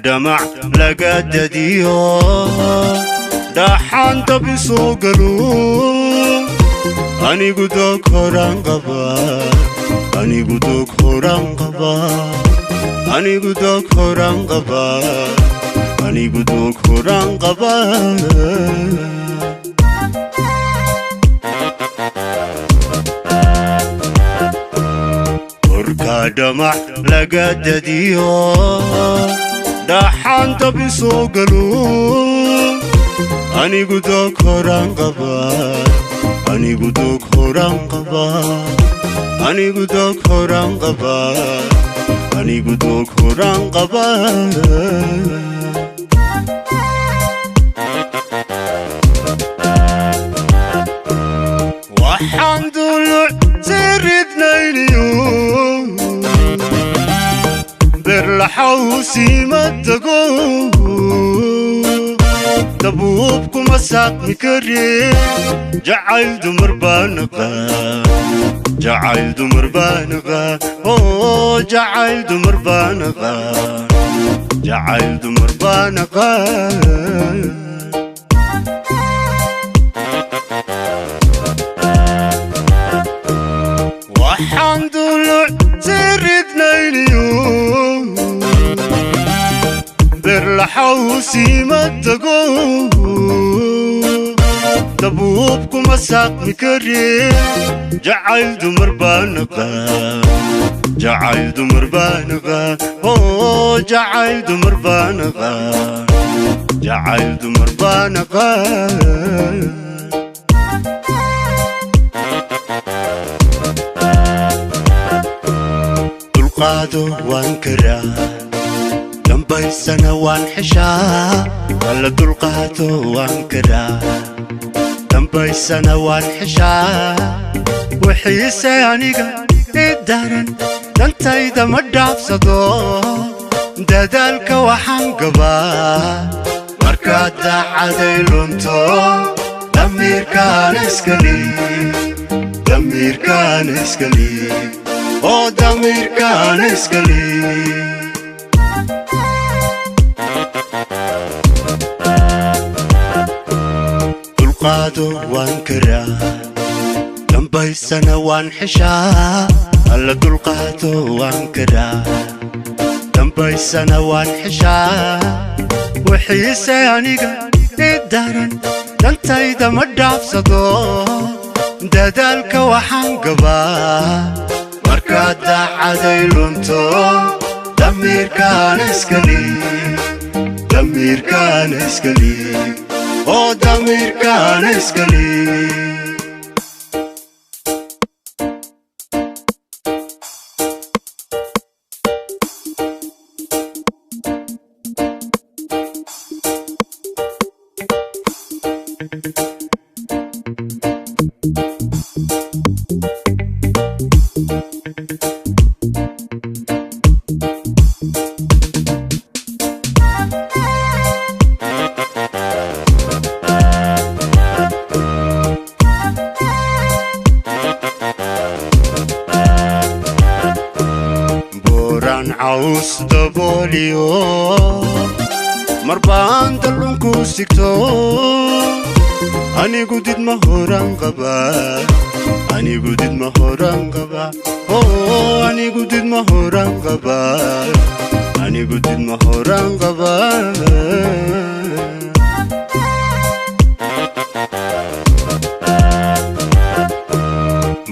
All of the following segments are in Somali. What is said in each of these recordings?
Dhamac laga dadiyo dhaxaan dab isoo galo, anigu doog horaan qabaa, anigu doog horaan qabaa, anigu doog horaan qabaa, anigu doog horaan qabaa. Korka dhamac laga dadiyo dhaxaan dab isoo galo, anigu doog horaan qabaa, anigu doog horaan qabaa, anigu doog horaan qabaa, anigu doog horaan qabaa. Waxaan duluc siridnayniyo berlaxawsiima tago, dabuub kuma saaqmi kare, jacayl dumar baanaqaa, jacayl dumar baanaqaa, oo jacayl dumar baanaqaa, jacayl dumar baanaqaa. Waxaan duluc siridnayniyo berlaxawsiima tago, dabuub kuma saaqmi kare, jacayl dumar baanaqaa, jacayl dumar baanaqaa, oo jacayl dumar baanaqaa, jacayl dumar baanaqaa. Dulqaado waan karaa, dambaysana waan xeshaa, alla dulqaado waan karaa, dambaysana waan xeshaa. Wixiise aniga i daran dantayda ma dhaafsado, dadaalka waxaan gabaa markaad daacaday lunto, damiirkaan iska liib, damiirkaan iska liib, oo damiirkaan iska liib. Dulqaado waan karaa, dambaysana waan xeshaa, alla dulqaado waan karaa, dambaysana waan xeshaa. Wixiise aniga i daran dantayda ma dhaafsado, dadaalka waxaan gabaa markaad daacaday lunto, damiirkaan iska liib, damiirkaan iska liib, oo damiirkaan iska liib. Buuraan caws dabooliyo marbaan dallunku sigto, anigu did ma horaan qabaa, anigu did ma horaan qabaa, oo anigu did ma horaan qabaa, anigu did ma horaan qabaa.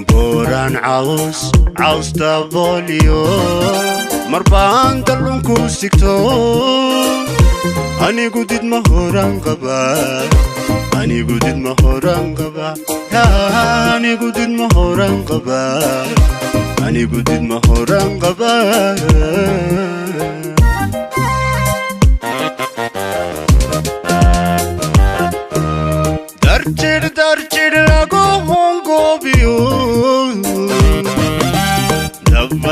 Buuraan caws dabooliyo marbaan dallunku sigto, anigu did ma horaan qabaa, anigu did ma horaan qabaa, anigu did ma horaan qabaa, anigu did ma horaan qabaa. Darjir darjir lagu hungoobiyo.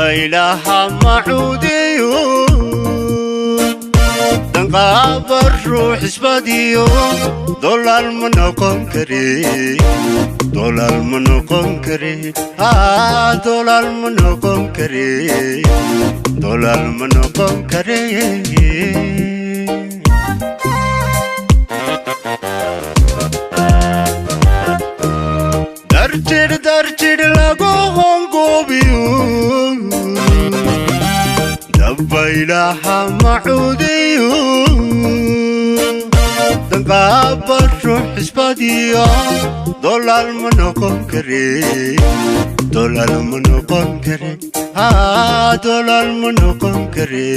Dabaylaha macuudiyo, danqaaba ruux isbadiyo, dolaal ma noqon kare, dolaal ma noqon kare, dolaal ma noqon kare, dolaal ma noqon kare. Darjir darjir lagu hongoobiyo, dabaylaha macuudiyo, danqaaba ruux isbadiyo, dolaal ma noqon kare, dolaal ma noqon kare, dolaal ma noqon kare,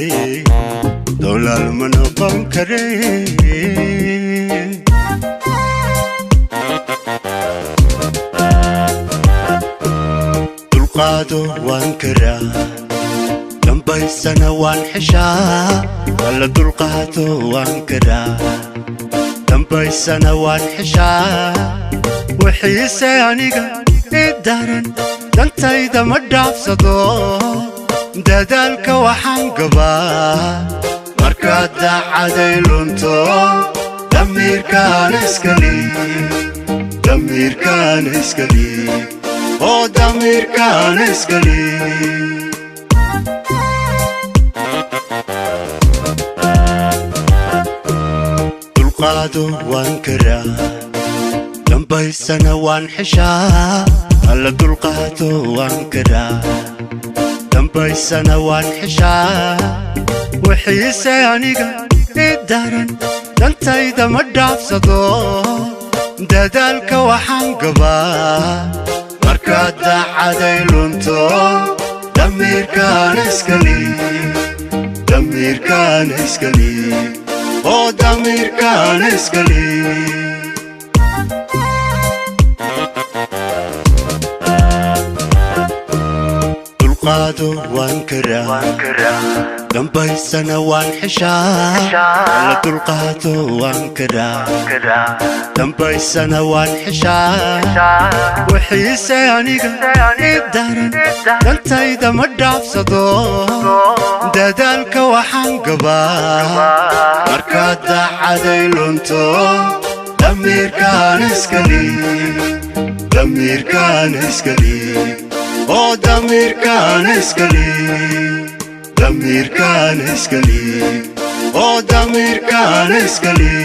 dolaal ma noqon kare. Dulqaado waan karaa, dambaysana waan xeshaa. Alla dulqaado waan karaa, dambaysana waan xeshaa. Wixiise aniga i daran, dantayda ma dhaafsado, dadaalka waxaan gabaa markaad daacaday lunto. Damiirkaan iskali, damiirkaan iskali, oo damiirkaan iskali. Dulqaado waan karaa, dambaysana waan xeshaa. Alla dulqaado waan karaa, dambaysana waan xeshaa. Wixiise aniga i daran, dantayda ma dhaafsado, dadaalka waxaan gabaa markaad daacaday lunto. Damiirkaan iskali, damiirkaan iskali, oo damiirkaan iskali. Dulqaado waan karaa, dambaysana waan xeshaa. Alla dulqaado waan karaa, dambaysana waan xeshaa. Wixiise aniga i daran, dantayda ma dhaafsado, dadaalka waxaan gabaa markaad daacaday lunto. Damiirkaan iskali, damiirkaan iskali, oo damiirkaan iskali, damiirkaan iskali, oo damiirkaan iskali.